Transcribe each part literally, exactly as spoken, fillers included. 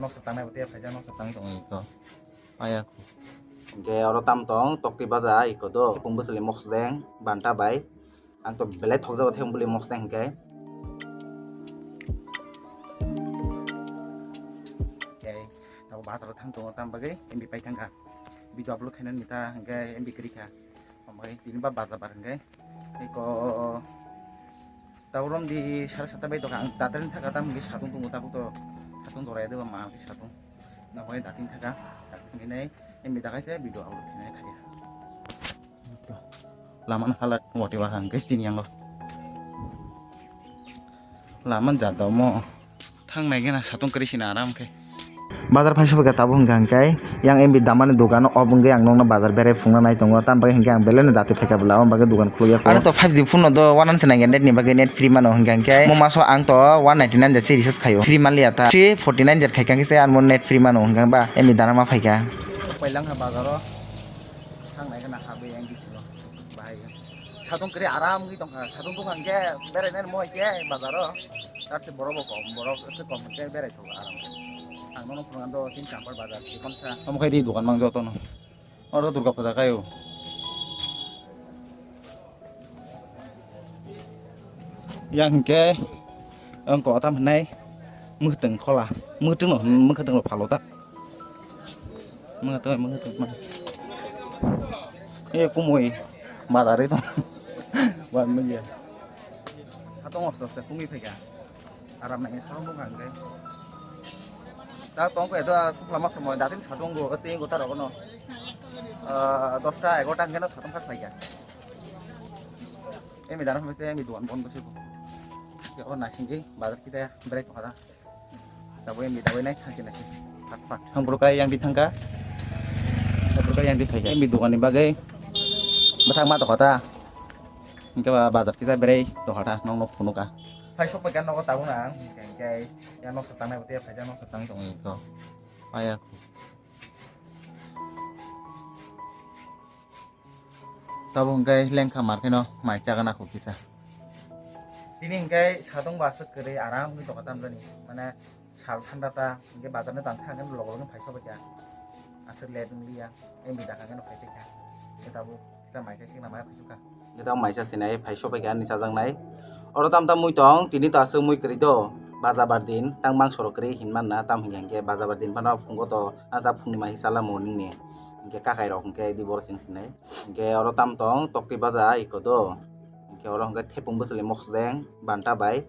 Noksa tangnai bo tei phaijak, noksa tangwi tongo iko. Aya khu. Hingke oro tam tong, tokti baja iko do. Pung bwswli mosdeng, banta bai. Ang to belai thokjago theng bwlwi mosdeng hingke. Hingke, tabuk bazaro thang tongo, tam bagwi M B pai thangkha. Video upload khainani ta hingke M B kwrwi kha. Omo hai tini ba baja bar hingke. Eko tabuk romdi sare satta bai tongkha. Ang daten thaka tam hingke satung tongo, tabuk to satung jora ya deba ma hingke satung. Nabo hai daten thaka. Tak hingke nai M B dakai se video upload khainai khaya. Lama no halat wati wa hingke tini yango. Lama jat domo. Thang nai gana satung kwrwi sina aram khe. Bazar phai sobai kha tabuk hwnkha hwnkhe yang M B damani dogan o, obo wngwi ang nokno bazar berai phunukna nai tongo, tamo bagwi hwnkhe ang belai no dati phaikha bwla, omo bagwi dogan khulukya kho. Ano to five G phone no do one hundred ninety-nine net ni bagwi net free mano hwnkha hwnkhe, mo maso ang to one ninety-nine jat se recharge khaio, free manliya ta. Se forty-nine jat khaikha hwnkhe se ano net free mano hwnkha ba M B dana ma phaikha. Pailangkha bazaro, thang nai gana habwi yang bisingo bahai. Satung kwrwi aram wngwi tongkha. Satung tongkha hwnkhe berainani mo hai khe bazaro. Tar se borok bo kom, borok se kom hwnkhe berai tongo aram. Ang nono phunukha do chini Champar bazar, Chikonsa. Omo khai di dogan mang jotono. Oro Durga Puja khaio. Yang hwnkhe ang ko tam hwnai mwkhwtwng khola. Mwkhwtwng no, mwkhwtwng no phalo ta. Mwkhwtwng, mwkhwtwng, mwkhwtwng. E kumui. Bazar ri tong. Wan manya. Hatong osto osto kumi phaikha. Aram nai sarong bung hangke. Ta tong ko edo tukla ma somoy datin satung go, ting go ta rogo no. Ah, dosta egarota hangke no satung khas phaikha. Emi dana home se emi dogan bon bose bo. Ya o nasing ge bazar kita berai tong hada. Tabuk yang didawai nai thangsi nai. Pat pat. Ang bwrwk kai yang di thangka. Bwrwk kai yang di phaika. Yang di dogan ni bagwi. Bwthang ma tokha ta. Hingke ba bazar kisa berai tokha ta. Nong nok phunuka. Phai sok paikha nogo tabuk na ang. Hingke yang nok sa tangnai bo tei phaijak nok sa tang tongo hingke. Aya. Tabuk hingke lengkha mar kheno mai chagana kho kisa. Tini hingke satung bo aswk kwrwi aram wngwi tongkha tamjani. Mane sal thanda ta hingke bazar no tang thang khe log log no phai sobai kha. Aswk let wngya, M B dakha khe no phai tei kha. Hingke tabuk kisa mai chai sikna mai khusu kha. Hingke tabuk mai cha sinai phai sobai kha ani chajaknai. Oro tam tam mui tong, tini to aswk mui kwrwi do. Bazabar din, tang mangso rok kwrwi hinmana, tam hingke hingke bazabar din phano phungo to, ata phungni mai chala morning ni. Hingke kakai rok hingke di boro sing sinai. Hingke oro tam tong, tokti baja iko do. Hingke oro hingke thepung bwswli mosdeng, banta bai.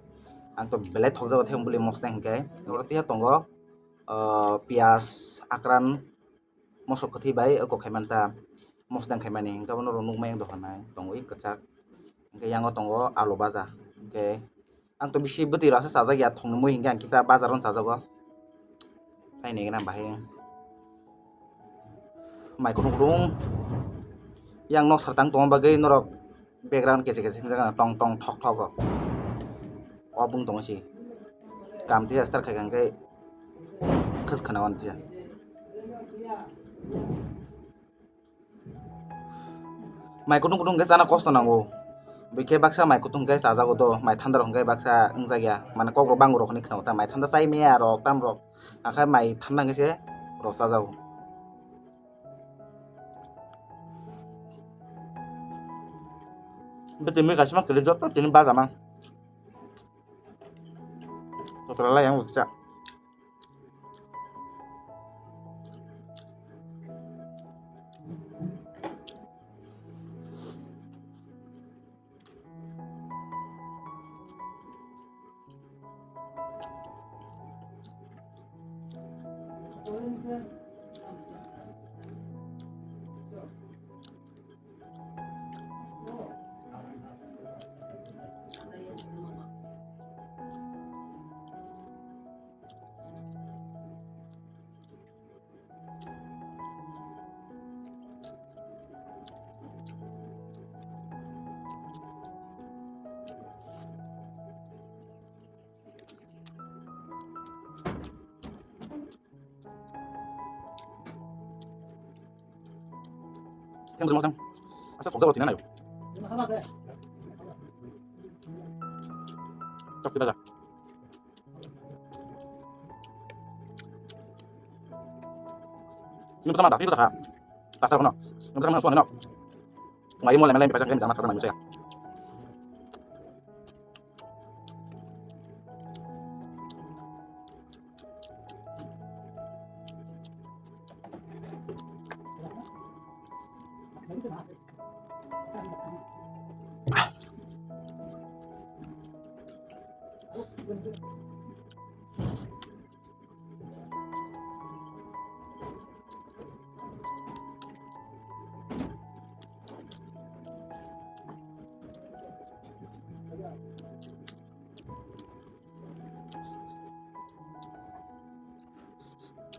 Ang to belai thokjago thepung bwswli mosdeng hingke. Oro tiya tongo, ah, piyaj, akran, mosok kwthwi bai oko khaimanta. Mosdeng khaimani hingke bono rw nukmai ang dohor nai. Tongwi kwchak. Hingke yango tongo alu baja. Hingke Ang to bisi bwtwi rasa chajak ya, thongni mui hingke ang kisa bazar o chajago. Sai nai gana bahai. Mai kutung kutung. Yang nok sar tang tongma bagwi norok background kese kese singjak tong tong thok thok rok. O bung tongo si. Kam tisa start khai kha hingke khas khana wan tisa. Mai kutung kutung khe chana kosto nango. Bikhe baksa mai kutung khe chajago do, mai thanda rok hwnkhe baksa wngjakya. Mane kok rok bango rok hinwi khwnago ta, mai thanda chai maya rok tam rok. Akhe mai thanda hwnkhe se rok chajago. Bwtwi mui kaisa ma kwrwi joto tini baja mang. Kotora lai yang baksa. Thank you so much. Asa tongsa roti na nayo. Chok kita aja. Ini bersama dah, ini bersama. Pasar kono. Ini bersama suami no. Ngai mo lem lem paisa krim jama thar ngai mo saya.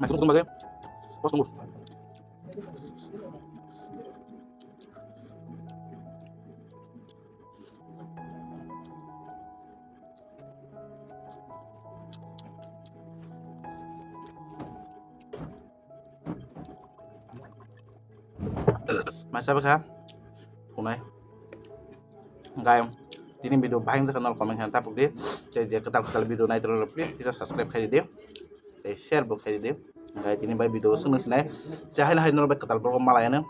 Masuk ke rumah saya. Pos tunggu. Masa bwkha thunai. Hingkai tini video bahai wngkha, nol comment khe tapuk di. Tei je kwtal kwtal video nai tongmani please kisa subscribe khai di. Tei share bo khai di. Hingkai tini bai video swngna sinai. Chahai nahai norok bai kwtal borok malai ano.